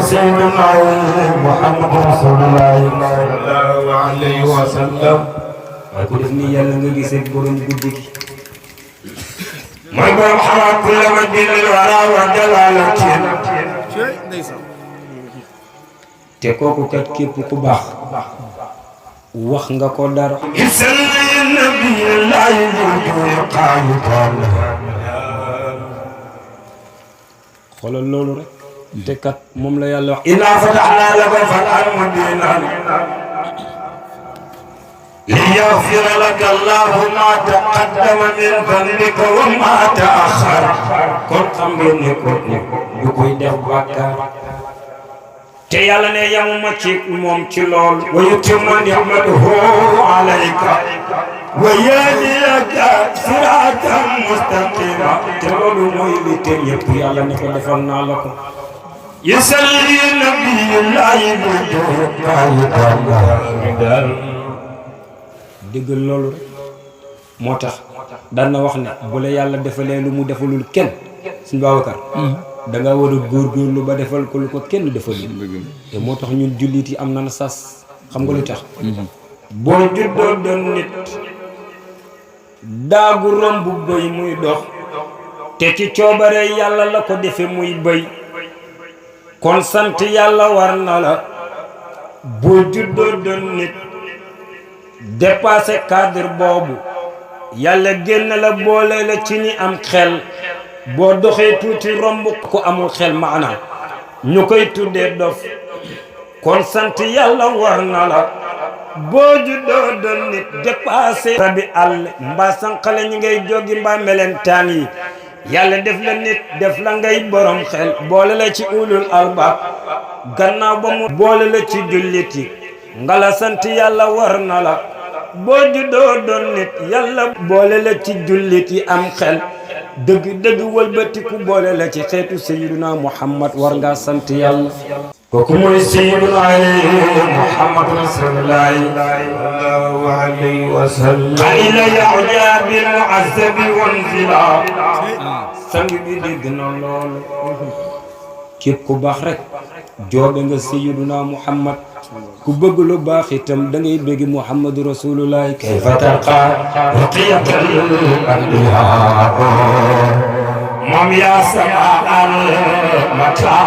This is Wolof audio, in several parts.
سيدنا محمد رسول الله صلى الله عليه وسلم ku def ni yàlla nga gisee borom guddi gi mooy borom xamaa kulla majjin lil wara wa jalalatin te kooku kat képp ku baax wax nga ko dara isalli nabiyillahi wujuhi qayitan xoolal loolu rek te kat moom la yàlla wax inna fatahna laka fathan mubinan liyaghfira laka Allahu ma taqaddama min dhanbika wa ma ta'akhkhar kon xam ngeen ne ko du koy def bàkkaar te yàlla ne yamuma ci moom ci lool wa yutimma ni'matahu alayka wa yahdiyaka siratan mustaqima te loolu mooy li te yëpp yàlla ne ko defal naa la ko yusalli nabiyullahi wujuhi qayitan déggal loolu rek moo tax daan na wax ne bu la yàlla defalee lu mu defalul kenn suñu Babacar da nga war a góorgóorlu ba defal ko lu ko kenn defalul te moo tax ñun jullit yi am na sas xam nga lu tax boo juddoo doon nit daagu romb bëy muy dox te ci coobare yàlla la ko defe muy bëy kon sant yàlla war na la boo juddoo doon nit dépassé cadre boobu yàlla génn la boole la ci ñi am xel boo doxee tuuti romb ko amul xel maanaam ñu koy tuddee dof kon sant yàlla war na la boo juddoo doon nit dépassé rabi àll mbaa sànqale ñi ngay jógi mbaa melentaan yi yàlla def la nit def la ngay borom xel boole la ci ulul albaab gannaaw ba mu boole la ci jullit yi nga la sant yàlla war na la boo juddoo doon nit yàlla boole la ci jullit yi am xel dëgg dëgg wëlbatiku boole la ci xeetu sayyiduna Muhammad war ngaa sant yàlla kooku mooy sayyiduna Muhammad rasulullahi sallallahu alayhi wa sallam qalila ya'ja bil mu'azzabi wanzila sang bi dégg na loolu képp ku baax rek joobe nga sayyiduna Muhammad ku bëgg lu baax itam da ngay bëgg Muhammadu Rasulullah kayfa tarqa ruqiyatal anbiya moom yaa sama al mata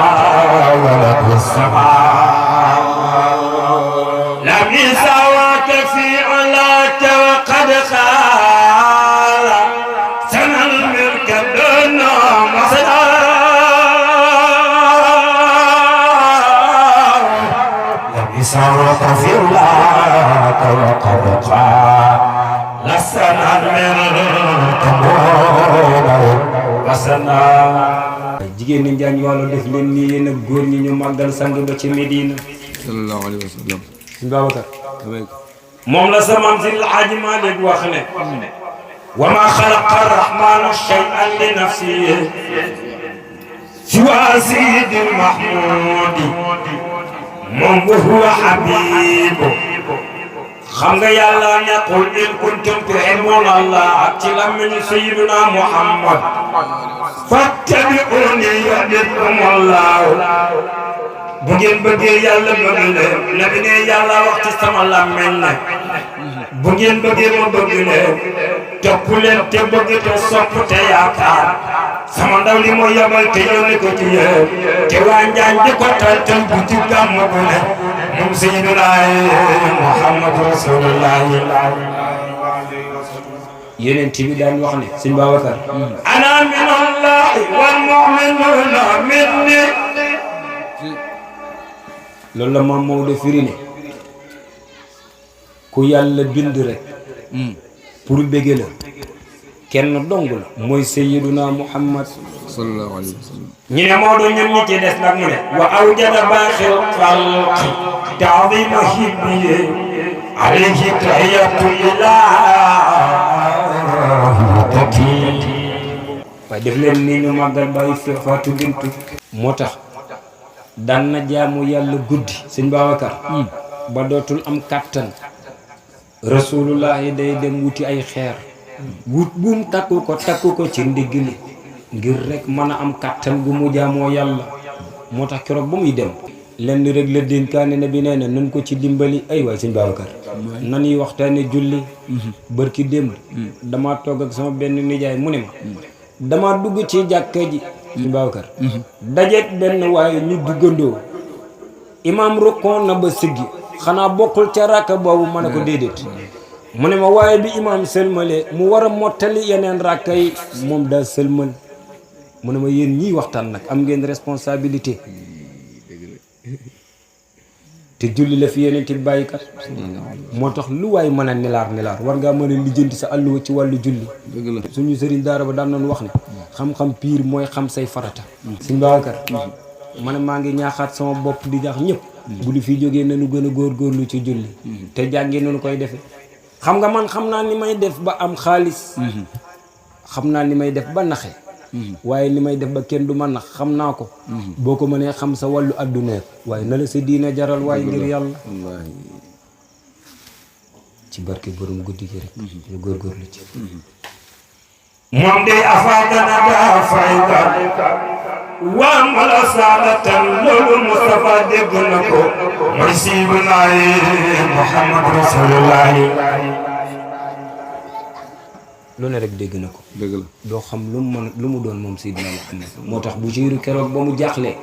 wala sama lam yusawaka fi alaka wa qad khala sanal milka duna masala سرق في الله وقد لسنا من تمور وسنا jigéen ñi njaañ wàllu def leen nii yéen ak góor ñi ñu màggal sang ba ci Medina sallallahu alayhi wa sallam suñu Babacar moom la sa maam si Alxaaji Maalik wax ne wa ma xalaqa arrahmanu shay'an li nafsihi siwa sayyidil mahmudi moom huwa habibu xam nga yàlla ne qul in kuntum tuhibbuna Allah ak ci làmmiñu sayyiduna Muhammad fattabi'uni yuhbibkumu Allah bu ngeen bëggee yàlla bëgg leen nabi ne yàlla wax ci sama làmmiñ ne bu ngeen bëggee ma bëgg leen topp leen te bëgg te sopp te yaakaar sama ndaw li moo yabal te yónni ko ci yéen te waa Njaañ di ko tal bu ci gàmmu bu ne moom sayyiduna Muhammadu Rasulullah yeneen bi daan wax ne sëñ Babacar ana min allahi wal mu'minuna minni loolu la maam Maodo firi ne ku yàlla bind rek pour bëgg la kenn dong la mooy sayyiduna Muhammad sallallahu alayhi wa sallam ñu ne Maodo ñun ñi ci des nag mu ne wa awjada baaxil xalqi ta'zima hibbihi alayhi tahiyatu waaye def leen nii ñu màggal bàyyi Fatou Bintou moo tax daan na jaamu yàlla guddi sëñ Babacar ba dootul am kàttan rasulullah yi day dem wuti ay xeer wut buum takku ko ci ndigg li ngir rek mën a am kàttan gu mu jaamoo yàlla moo tax keroog ba muy dem lenn rek la dénkaane ne bi nee na nan ko ci dimbali ay waay sëñ Babacar nan yi waxtaane julli bërki démb dama toog ak sama benn nijaay mu ne ma dama dugg ci jàkka ji sëñ Babacar dajeeg benn waaye ñu duggandoo imaam rokkoon na ba siggi xanaa bokkul ca rakka boobu ma ne ko déedéet mu ne ma waaye bi imaam sëlmalee mu war a mottali yeneen rakka yi moom daa sëlmal mu ne ma yéen ñiy waxtaan nag am ngeen responsabilité te julli la fi yeneen ti bàyyikat moo tax lu waay mën a nilaar war ngaa mën a lijjanti sa àlluwa ci wàllu julli suñu sëriñ daara ba daan nañu wax ne xam-xam piir mooy xam say farata sëñ Babacar ma ne maa ngi ñaaxaat sama bopp di ñaax ñëpp bu lu fi jógee nañu gën a góorgóorlu ci julli te jàngee nañu koy defe xam nga man xam naa ni may def ba am xaalis xam naa ni may def ba naxe waaye li may def ba kenn du ma nax xam naa ko boo ko mënee xam sa wàllu adduna waaye na la sa diina jaral waaye ngir yàlla ci barke borom guddi gi rek ñu góorgóorlu ci moom day afaadana daa fayda waa mala saadatan loolu Mustafa dégg na ko mooy siibunaayi Muhammad rasulullahi lu ne rek dégg na ko dëgg la doo xam lu mu doon moom Seydina Muhammad moo tax bu jiiru keroog ba mu jaaxlee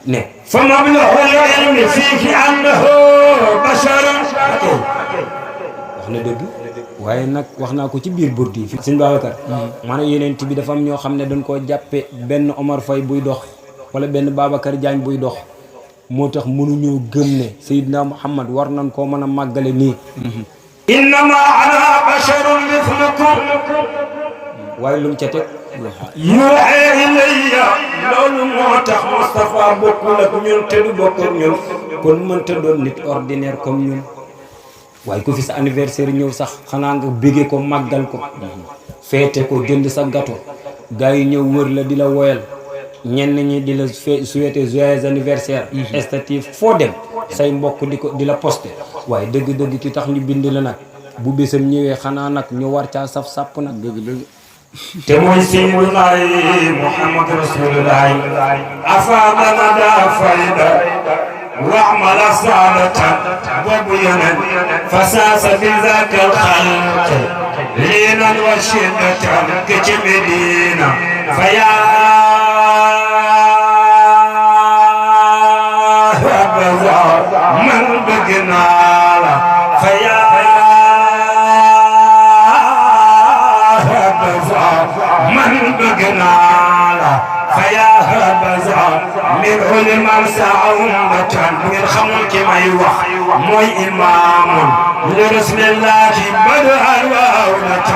ne fa mablaghul ilmi fiiki annahu basharun wax na dëgg waaye nag wax naa ko ci biir burdi yi fi sëñ Babacar maanaam yeneen bi dafa am ñoo xam ne dañ koo jàppe benn Omar Faye buy dox wala benn Babacar Diagne buy dox moo tax mënuñoo gëm ne Seydina Muhammad war nañ koo mën a màggale nii innama ana basharun mithlukum waaye lu mu ca teg yuuhaa ilayya loolu moo tax Moustapha bokkul ak ñun te du bokk ak ñun kon mënta doon nit ordinaire comme ñun waaye ku fi sa anniversaire ñëw sax xanaa nga béggee ko màggal ko feete ko jënd sa gâteau gars yi ñëw wër la di la woyal ñenn ñi di la souhaiter joyeux anniversaire statut foo dem say mbokk di la posté waaye dëgg-dëgg ki tax ñu bind la nag bu bésam ñëwee xanaa nag ñu war caa saf sàpp nag dëgg te mooy siibunaayi Muhammad rasulullahi afaadana daa fayda واعمل صالة وبينا فساس بذاك الخلق لينا وشدة كجمدينا فيا هبذا من بقنا فيا هبذا من بقنا فيا هبذا من علم سعومة من خمك ما يوح موي إمام لرسول الله بدء الواولة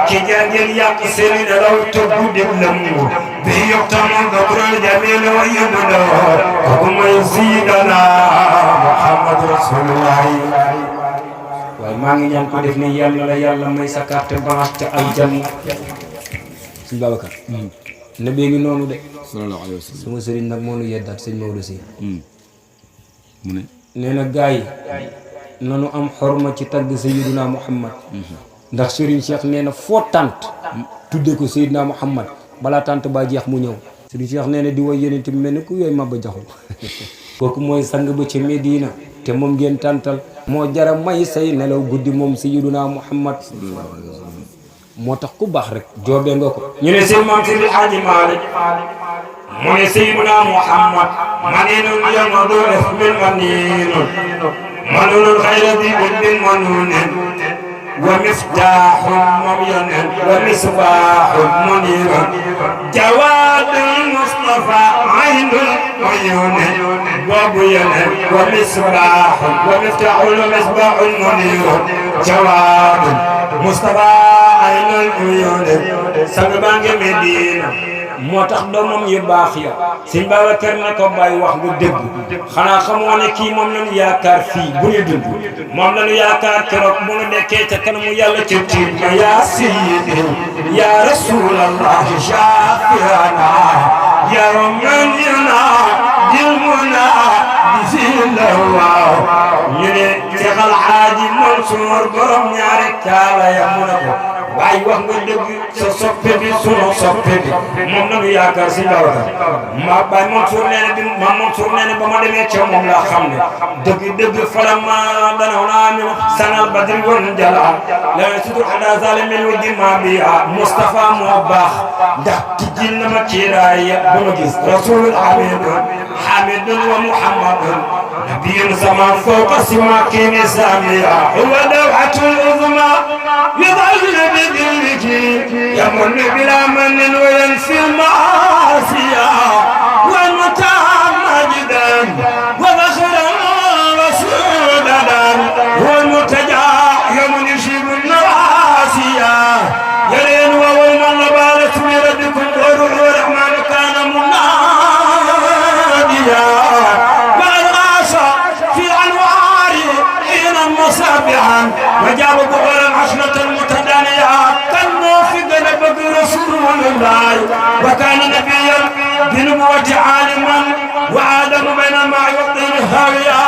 كي جاجل يقصر لو تبود النمو به يقتم ذكر الجميل ويبدو وكما يزيدنا محمد رسول الله waaye maa ngi ñaan ko def ni yàlla la yàlla may sa carte blanche ca aljanna sëñ Babacar na bee ngi noonu de sallallahu alayhi wa sallam sama sëriñ nag moo nu yeddaat sëñ Maodo si mu ne nee na gars yi nanu am xorma ci tagg Sayyiduna Muhammad ndax sëriñ Cheikh nee na foo tànt tudde ko Sayyiduna Muhammad balaa tànt baa jeex mu ñëw sëriñ Cheikh nee na di way yeneen tamit mel ni ku yooyu Maba Jaxu kooku mooy sang ba ci Medina te moom ngeen tàntal moo jara may say nelaw guddi moom Sayyiduna Muhammad moo tax ku baax rek joobee nga ko ñu ne seen maam Seydi Hadji Malick mu ne Sayyiduna Muhammad maninun yamadu min maninun manunun xayra di uddin manunin wa miftaaxun mumyanin wa misbaaxun munirun jawaadul Mustafa aynul uyunin boobu yeneen wa misbaaxun wa miftaaxun wa misbaaxun munirun jawaadul Mustafa aynul uyunin sang baa ngi Medina moo tax doomam yu baax ya sëñ Babacar na ko bàyyi wax nga dëgg xanaa xamoo ne kii moom lañu yaakaar fii bu ñu dund moom lañu yaakaar keroog bu ñu nekkee ca kanamu yàlla ca tiit ma yaa sayyidi yaa rasulallah shafiana yaa ramanina dilmuna bisila waaw ñu ne Seex Alxaaji Mansuur borom ñaari kaala ya mu ne ko bàyyi wax nga dëgg sa soppe bi sunu soppe bi moom la ñu yaakaar si Babacar ma Baye Mansour nee na bi ma Mansour nee na ba ma demee ca moom laa xam ne dëgg falam ma danaw naa ñu sanal badri woon jala la sutur ada zalimin wa dimma bi Mustafa moo baax ndax tijjil na ma kiiraay ba ma gis rasulul hamidun wa muhammadun nabiyun zaman fawqa simakin samiya huwa daw'atul uzma يظل بذلك يمن بلا من وينفي المعاصي والمتعمدا وذخرا وسودا هو المرتجى يوم يشيب النواسي يلين ووم النبالة بربكم وروح الرحمن كان مناديا والغاص في الانوار حين مصابحا وجاب بغير عشرة المتدانية كانوا في قلب رسول الله وكان نبيا بنبوة عالما وآدم بين الماء والطين هاويا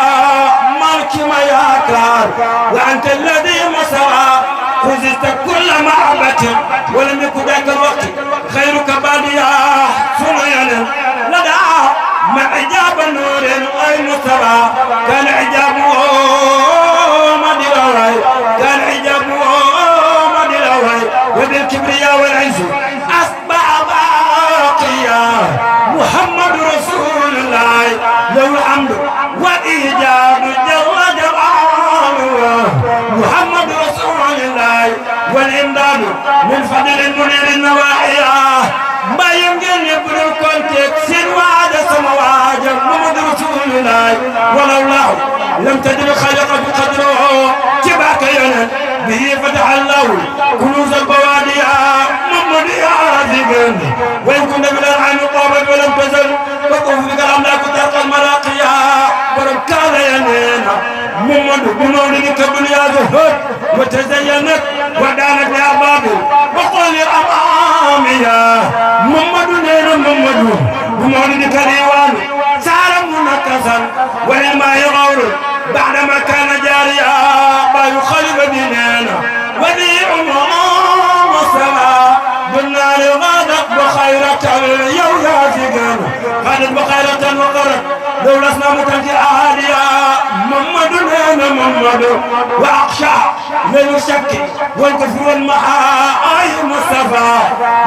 مالك ما ياكار وأنت الذي مسرى خزت كل معبة ولم يكن ذاك الوقت خيرك باديا سنينا لدى مع إجاب نور أي مسرى كان إجابه كان حجابه مدلوي وبالكبرياء والعز أصبح باقيا محمد رسول الله له الحمد والإيجاب جل جلاله محمد رسول الله والإمداد من فضل المنير النواحي ما يمكن يبدو الكونتك سن وعد سمواج محمد رسول الله ولولاه لم تدر خلق بقدره تبعك ينا به فتح الله كنوز البوادي محمد يا ذقن وإن كنت بالأنعام طابت ولم تزل وقف بك الأملاك ترقى المراقيا ولم كان ينينا محمد بمولدك الدنيا زهد وتزينت ودانت لأربابه وقل أمامي يا محمد نينا محمد بمولدك الإيوان سار منكسا وللماء غور بعدما كان جاريا ما يخالف ديننا وذي أمام السماء بالنار غادت بخيرة اليوم يازقنا غادت بخيرة وقرت لو لسنا متنكي عاديا محمد نينا محمد وأخشى من الشك والكفر والمحا أي مصطفى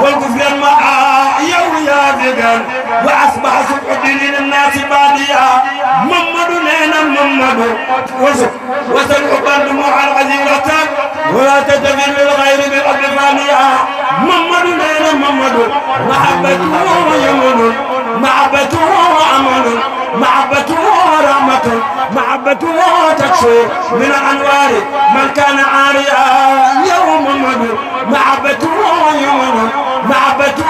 والكفر والمحا يوم يازقنا وأصبح سبع دين الناس باديا محمد نينا محمد وسل حبا دموع الغزيرة ولا تتبين للغير بالأرض فانيا محمد نينا محمد محبته يمن محبته أمل محبته رحمة محبته تكشف من الأنوار من كان عاريا يوم محمد محبته يمن محبته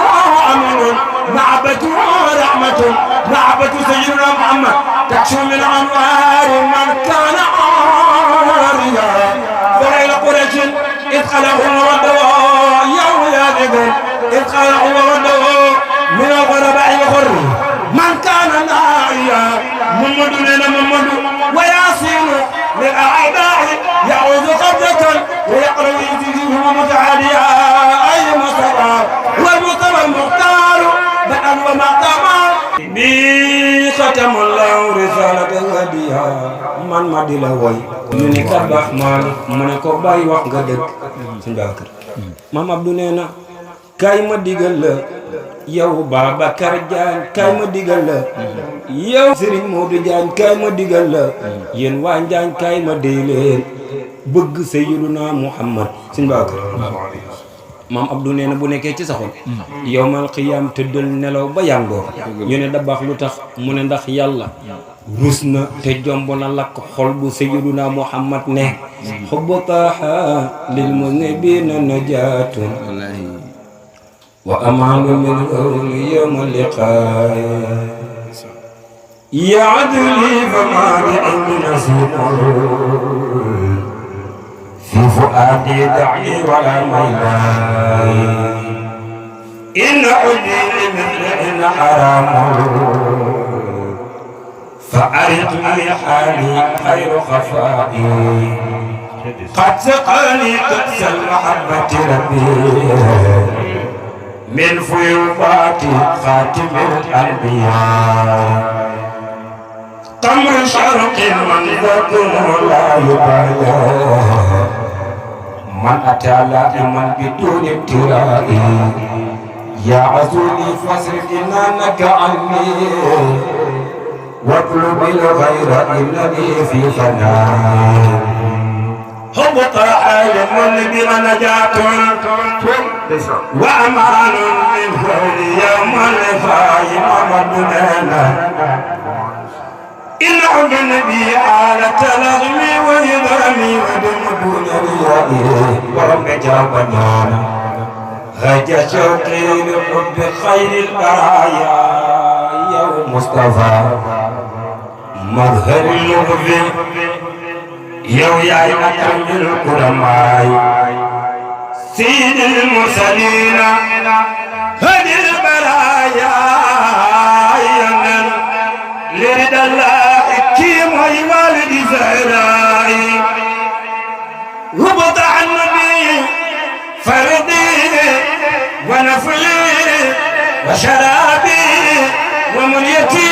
أمل محبته رحمة محبة سيدنا محمد تكشف من الأنوار من كان عاريا فليل قريش إذ خلقهم وردوا يوم يابقون إذ خلقهم وردوا من الغرباء وخر من كان ناريا محمد لنا محمد وياسين للأعداء يعوذ قبضة ويقرأ يجيهم متعاليا أي مصطفى والمصطفى المختار بدءا ومقاما بي ختم الله رسالة الهدية man ma di la woy ñu ne kat baax Malick mu ne ko bàyyi wax nga dëgg suñu Babacar maam Abdou nee na kaay ma digal la yow Babacar Diagne kaay ma digal la yow Serigne Modou Diagne kaay ma digal la yéen waa Diagne kaay ma dey leen bëgg Sayyiduna Muhammad suñu Babacar maam Abdou nee na bu nekkee ci sa xol yowmal xiyaam tëddal nelaw ba yàngoor ñu ne da baax lu tax mu ne ndax yàlla rus na te jomb na lakk xol bu Sayyiduna Muhammad ne xubbu taaha lil muznibina najaatun wa amaanu min hawli yawma liqaa ya adli fama bi indi nasibun في فؤادي دعني ولا ميلاي إن عدي لمثل حرام فأرق لي حالي خير خفائي قد سقاني كأس المحبة رحمة ربي من فيوضات خاتم الأنبياء تمر شرق من ذكر لا يبالى من أتى لائما بدون ابتلاء يا عزولي فاصرف جنانك عني واطلب الغير إنني في فناء هبط عالم بما نجاة وأمان من فوق يوم الفايم مدنانا إن عند النبي آلة لغمي وإضرمي ودمدون ريائي ورب جابنا هج شوقي لحب خير البرايا يا مصطفى مظهر المغفي يا أكرم الكرماء سيد المرسلين هدي البرايا لرد الله كيم والد زهراء هبط عن النبي فرضي ونفلي وشرابي ومنيتي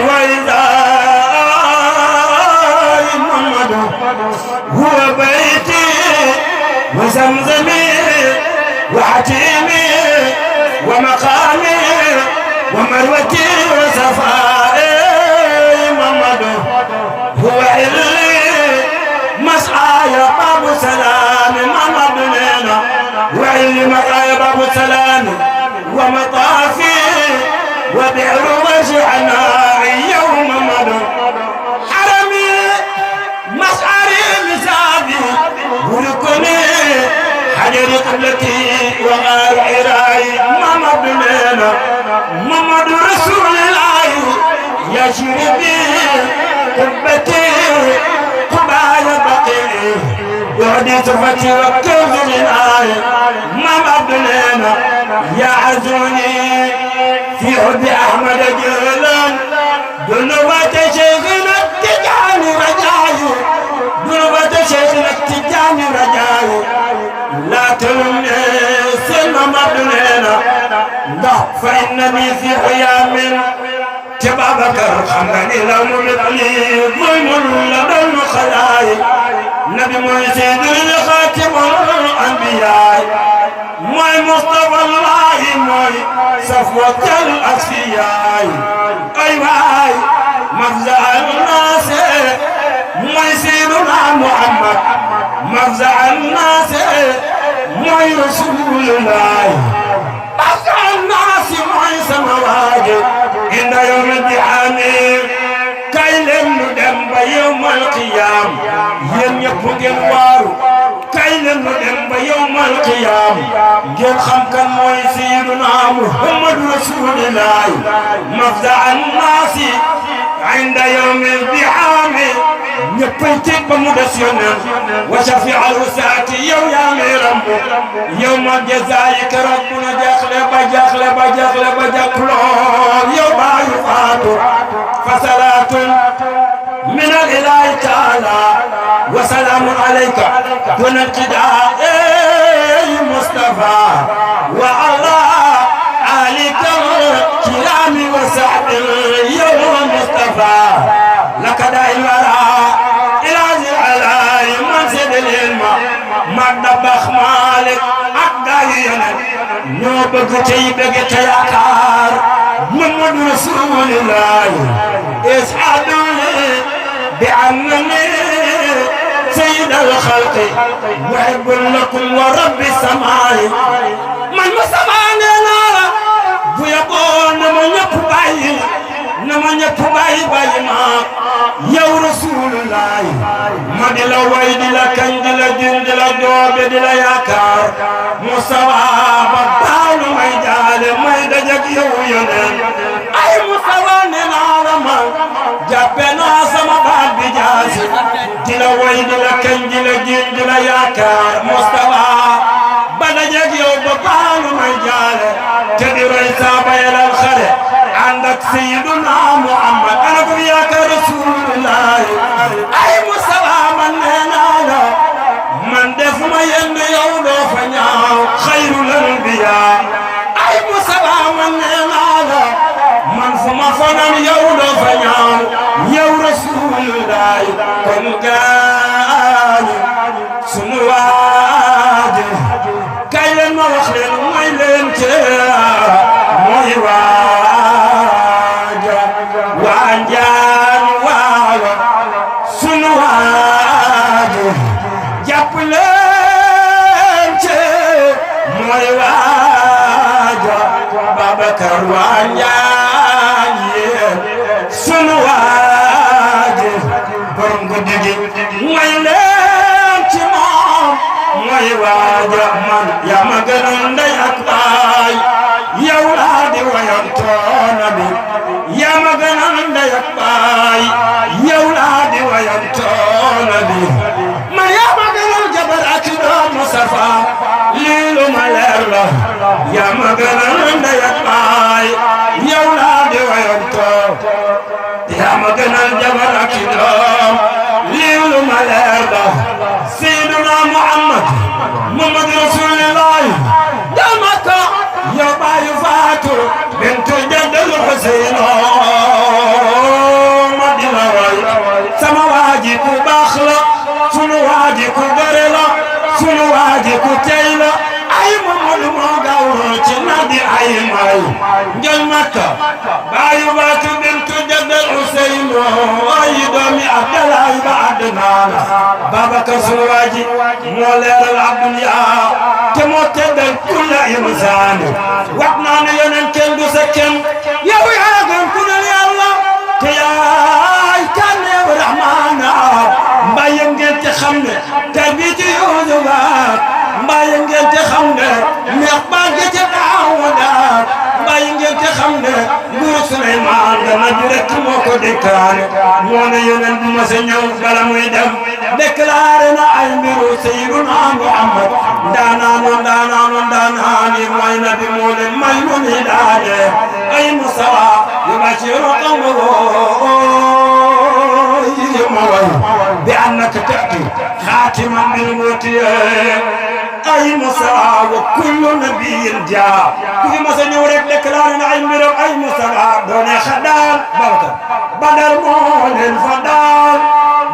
وإذاي محمد هو بيتي وزمزمي وحتيمي ومقامي ومروتي وصفائي محمد هو اللي مسعى باب سلام محمد لنا وعلي مسعى باب سلام ومطافي وبئر وجعنا يوم مدى حرمي مسعري مسابي وركني حجر قبلتي وغار عراي محمد لنا محمد رسول الله يا شربي قبتي قبال بقي وعدي صفتي وكيف الآية محمد لنا يا عزوني في حب أحمد جلال دنوات شيخنا التجاني رجاي دنوات شيخنا التجاني رجاي لا تلمني سلم مبنينا فإنني في حيام تبابكر خمدني لو مثلي ظلم لدى الخلايق نبي موسى خاتم الأنبياء موي مصطفى الله موي صفوة الأصفياء أي واي مفزع الناس موي سيدنا محمد مفزع الناس موي رسول الله مفزع الناس موي سماوات إن يوم الدحامي كاي لن ندم يوم القيامة ين يبغن وارو كاي لن ندم يوم القيامة جل خم كان موي سيدنا محمد رسول الله مفزع الناس عند يوم الدحامي نبيتك بمدسينا وشفيع الوساة يوم يا رب يوم الجزائك ربنا جاخل بجاخل يوم يفاتو فصلاة من الإله تعالى وسلام عليك دون ابتداء مصطفى وعلى عليك الكرام وسعد يوم مصطفى لك دائما مدبخ مالك أقداينا نوبك تيبك تياكار محمد رسول الله اسعدوني بأنني سيد الخلق محب لكم ورب السماء من مسمعني نارا بيقول نما نباي ما يا رسول الله ما دي لا واي دي لا كان دي لا دين دي لا دوب دي لا ياكار مصطفى بطال ما يجال ما يدجك يونن اي مصطفى نعلم جابنا سما باب بجاس دي لا واي دي لا كان دي لا دين دي لا ياكار مصطفى بدجك يو بطال ما يجال تدي رئيسا بيل الخير عندك سيدنا محمد انا وياك رسول الله اي مصطفى من هنا من دف ما ين يوم kon gaañu sunu waaje kay leen ma wax leen mooy leen ci mooy waaja waa njaan waawa sunu waaje jàpp leen ci mooy waaja Babacar waa njaan yéen sunu waaje borom guddi gi mooy leen ci moom mooy waaja man yaa ma gënal ndey ak baay yow laa di wayantoo nabi yaa ma gënal ndey ak baay yow laa di wayantoo nabi man yaa ma gënal jabar ak doom Mustafa lii lu ma leer la yaa ma gënal ndey ak baay yow laa di wayantoo yaa ma gënal jabar ak doom lii lu ma leer la Seydina Muhammad Rasulullah damaka yow baayu Faatu bintu Jaddal Huseyn ma di la way sama waaji ku baax la sunu waaji ku gore la sunu waaji ku tey la ay Mamadu moo gawro ci nadi ay may njël Makka baayu Faatu bintu Jaddal Huseyn ay doomi Abdalaay ba Adnaana Babacar sunu waaji moo leeral Abdunya te moo teddal kulla insaan wax naa ne yonent kenn du sa kenn yow yaa gën ku dul Yàlla te yaay tànneew Rahmaana mbaa ngeen te xam ne tarbiyatu Yuusufa mbaa ngeen te xam ne neex baa ngi ca Daawuda mbaa ngeen te xam ne nguuru Suleymaan dana ju rek moo ko déclaré moo ne yonent bu ma sa ñëw bala muy dem déclaré na ay mbiru Seydina Muhammad ndaanaani mooy nabi moo leen may lu ni daane ay Mustafa yubashiru qawmahu بأنك تأتي خاتما بالموت أي Mustafa وكل نبي جاء في مثلا يوريك ديكلارنا أي ميرم أي Mustafa دوني خدال Babacar بدل مولن فدال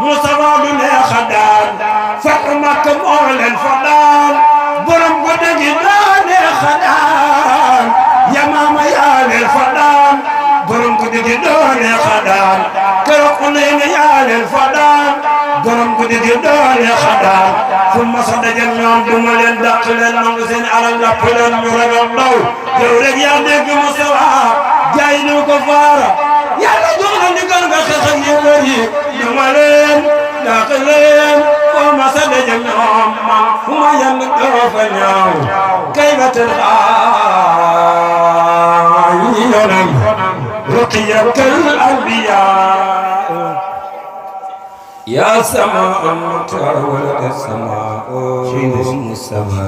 Mustafa دوني خدال فتح مكة مولن فدال برم قدقي دوني خدال يا ماما يا للفدال برم قدقي دوني خدال كرقنين يا للفدال borom guddi gi doole xadaar fu ma sa dajal ñoom duma leen dàq leen nangu seen alal lapp leen ñu ragal daw yow rek yaa dégg Mustafa jaay ñu ko faara yàlla jox la ndigal nga xeex ak yéefar yi duma leen dàq leen fu ma sa dajal ñoom man fu ma yàlla doo fa ñaaw kay ba tël xaay yonam ruqiyatul anbiyaa يا سماء ولد السماء مصطفى